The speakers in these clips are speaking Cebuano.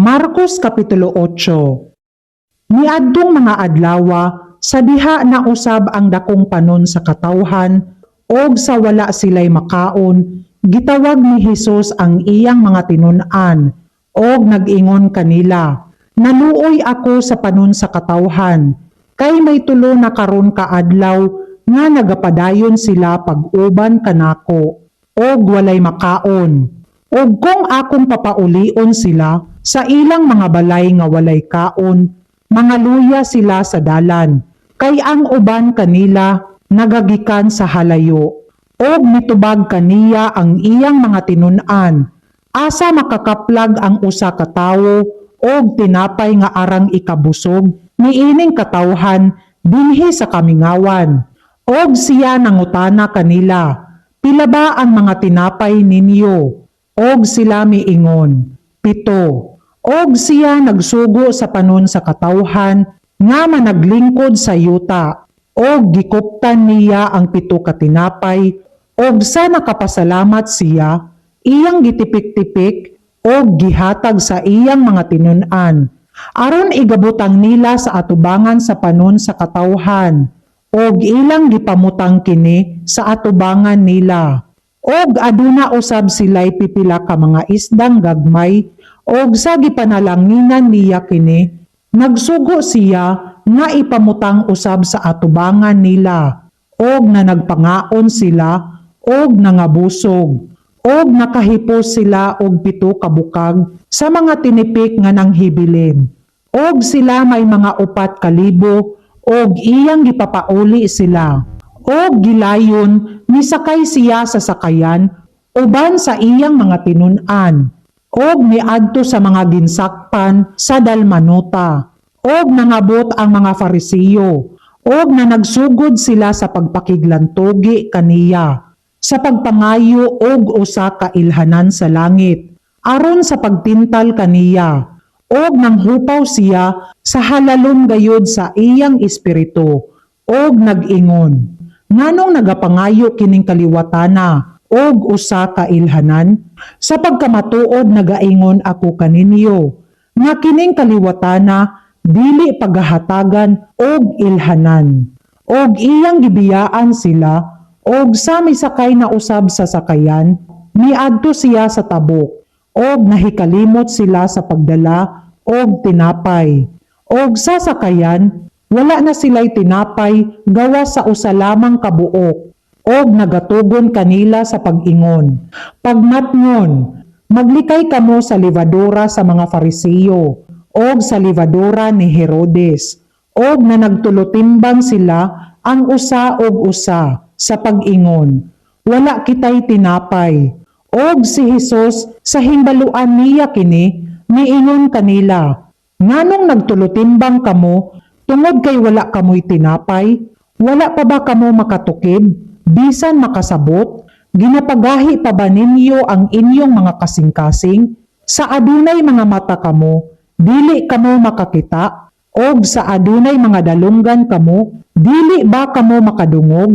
Marcos Kapitulo 8. Niadtong mga adlawa, sa diha na usab ang dakong panon sa katawhan og sa wala sila'y makaon, gitawag ni Hesus ang iyang mga tinun-an og nag-ingon kanila, "Naluoy ako sa panon sa katawhan, kay may 3 na karon ka adlaw nga nagapadayon sila pag-uban kanako og walay makaon. Og kung akong papaulion sila sa ilang mga balay nga walay kaon, mangaluya sila sa dalan, kay ang uban kanila nagagikan sa halayo." Og mitubag kaniya ang iyang mga tinun-an, "Asa makakaplag ang usa ka tawo og tinapay nga arang ikabusog niining katawhan dinhi sa kamingawan?" Og siya nangutana kanila, "Pila ba ang mga tinapay ninyo?" Og sila miingon, "7." Og siya nagsugo sa panon sa katawhan nga managlingkod sa yuta. Og gikuptan niya ang 7 ka tinapay, og sa nakapasalamat siya, iyang gitipik-tipik og gihatag sa iyang mga tinun-an aron igabutang nila sa atubangan sa panon sa katawhan, og ilang gipamutang kini sa atubangan nila. Og aduna usab sila'y pipila ka mga isdang gagmay, og sa gipanalanginan niya kini, nagsugo siya nga ipamutang usab sa atubangan nila, og na nagpangaon sila og nangabusog, og nakahipos sila og 7 ka bukag sa mga tinipik nga nanghibilin. Og sila may mga 4,000, og iyang gipapauli sila. Og gilayon misakay siya sa sakayan uban sa iyang mga tinun-an og miadto sa mga ginsakpan sa Dalmanuta. Og nangabot ang mga Farisiyo og na nagsugod sila sa pagpakiglantugi kaniya sa pagpangayo og usa ka ilhanan sa langit aron sa pagtintal kaniya. Og nanghupaw siya sa halalom gayud sa iyang espiritu og nag-ingon, "Nganong nagapangayo kining kaliwatana og usa ka ilhanan? Sa pagkamatuod nagaingon ako kaninyo nga kining kaliwatana dili pagahatagan og ilhanan." Og iyang gibiyaan sila, og sa misakay na usab sa sakayan, miadto siya sa tabok, og nahikalimot sila sa pagdala og tinapay. Og sa sakayan, wala na sila'y tinapay gawas sa usa lamang ka buok. Og nagatugon kanila sa pag-ingon, "Pagmatngon, maglikay kamo sa levadura sa mga Farisiyo og sa levadura ni Herodes." Og na nagtulotimbang sila ang usa og usa sa pag-ingon, "Wala kitay tinapay." Og si Hesus, sa himbaluan niya kini, miingon kanila, "Nganong nagtulotimbang kamo tungod kay wala kamoy tinapay? Wala pa ba kamo makatukib, bisan makasabot? Ginapagahi pa ba ninyo ang inyong mga kasing-kasing? Sa adunay mga mata kamo, dili kamo makakita? Og sa adunay mga dalunggan kamo, dili ba kamo makadungog?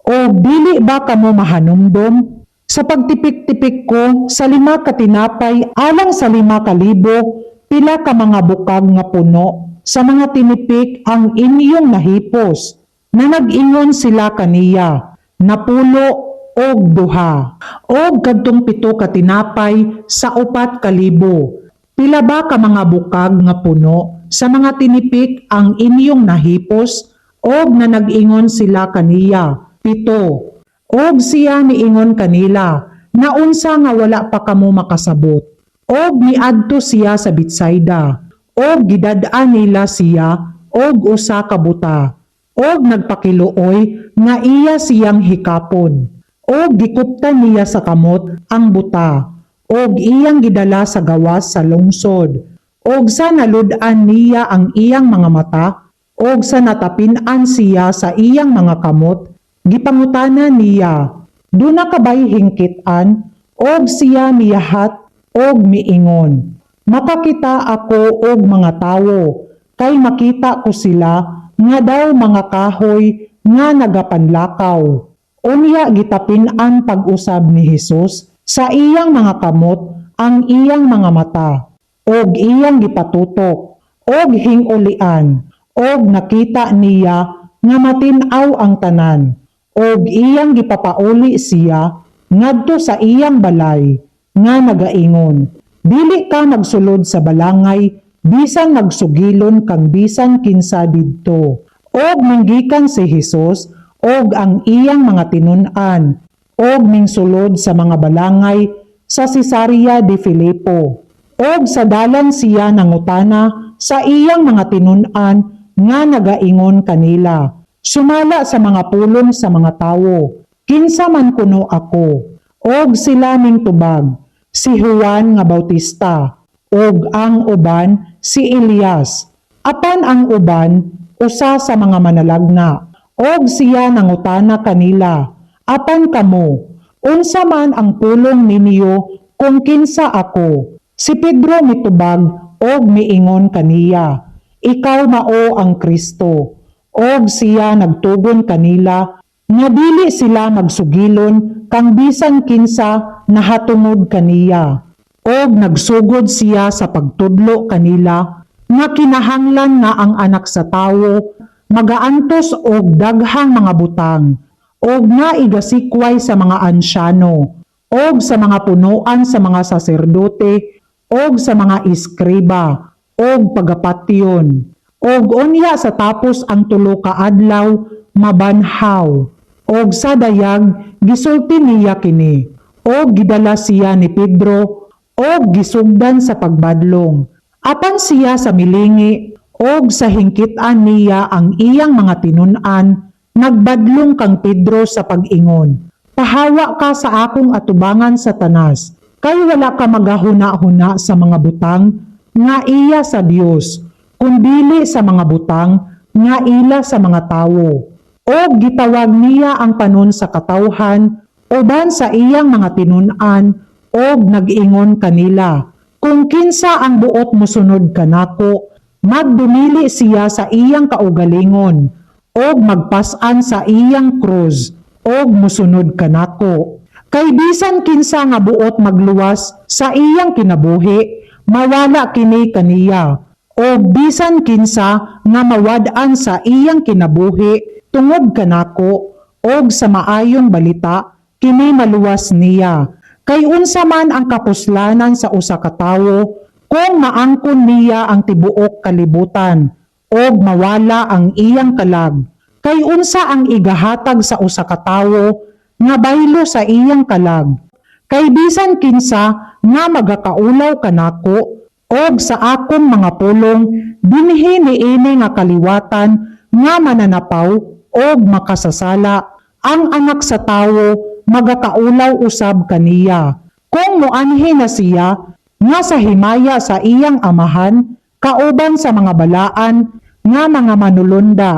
Og dili ba kamo mahanumdom? Sa pagtipik-tipik ko sa 5 ka tinapay alang sa 5,000, pila ka mga bukag nga puno sa mga tinipik ang inyong nahipos?" Na nag-ingon sila kaniya, "92." "Og kadtong 7 ka tinapay sa 4,000, pila ba ka mga bukag nga puno sa mga tinipik ang inyong nahipos?" Og na nag-ingon sila kaniya, "7." Og siya niingon kanila, "Naunsa nga wala pa kamo makasabot?" Og miadto siya sa Betsaida, og gidad-an nila siya og usa ka buta, og nagpakiluoy nga iya siyang hikapon. Og gikuptan niya sa kamot ang buta, og iyang gidala sa gawas sa lungsod. Og sa nalud-an niya ang iyang mga mata, og sa natapin-an siya sa iyang mga kamot, gipangutana niya, "Duna ka bay hingkitan?" Og siya miyahat og miingon, "Makakita ako og mga tawo, kay makita ko sila nga daw mga kahoy nga nagapanlakaw." Unya gitapin-an pag-usab ni Hesus sa iyang mga kamot ang iyang mga mata. og iyang gipatutok og hing-ulian, og nakita niya nga matin-aw ang tanan, og iyang gipapauli siya ngadto sa iyang balay nga nagaingon, "Dili ka magsulod sa balangay bisan magsugilon kang bisan kinsa didto." Og minggikan si Hesus og ang iyang mga tinun-an og mingsulod sa mga balangay sa Cesarea de Filipo. Og sa dalan siya nangutana sa iyang mga tinun-an nga nagaingon kanila, "Sumala sa mga pulong sa mga tawo, kinsa man kuno ako?" Og sila mingtubag, "Si Juan nga Bautista, og ang uban si Elias, apan ang uban usa sa mga manalagna." Og siya nangutana kanila, "Apan kamo, unsa man ang pulong ninyo kung kinsa ako?" Si Pedro mitubag og miingon kaniya, "Ikaw mao ang Kristo." Og siya nagtugon kanila nga dili sila magsugilon kang bisan kinsa nahatungod kaniya. Og nagsugod siya sa pagtudlo kanila nga kinahanglan nga ang Anak sa Tawo magaantos og daghang mga butang og nga igasikway sa mga ansyano og sa mga punoan sa mga saserdote og sa mga eskriba og pagapatyon og unya sa tapos ang 3 ka adlaw mabanhaw. Og sa dayag gisulti niya kini, og gidala siya ni Pedro og gisugdan sa pagbadlong. Apan siya sa milingi og sa hingkitan niya ang iyang mga tinun-an, nagbadlong kang Pedro sa pag-ingon, "Pahawa ka sa akong atubangan, Satanas, kay wala ka magahuna-huna sa mga butang nga iya sa Dios, kundili sa mga butang nga ila sa mga tawo." Og gitawag niya ang panon sa katawhan uban sa iyang mga tinun-an og nag-ingon kanila, "Kung kinsa ang buot mosunod kanako, magdumili siya sa iyang kaugalingon og magpas-an sa iyang krus og mosunod kanako. Kay bisan kinsa nga buot magluwas sa iyang kinabuhi, mawala kini kaniya. Og bisan kinsa nga mawad-an sa iyang kinabuhi tungod kanako og sa Maayong Balita, kini maluwas niya. Kay unsa man ang kapuslanan sa usa ka tawo kung maangkon niya ang tibuok kalibutan og mawala ang iyang kalag? Kay unsa ang igahatag sa usa ka tawo nga baylo sa iyang kalag? Kay bisan kinsa nga magakaulaw kanako og sa akong mga pulong dinhi niini nga kaliwatan nga mananapaw og makasasala, ang Anak sa Tawo magakaulaw usab kaniya kung moanhi na siya nga sa himaya sa iyang Amahan kauban sa mga balaan nga mga manulonda."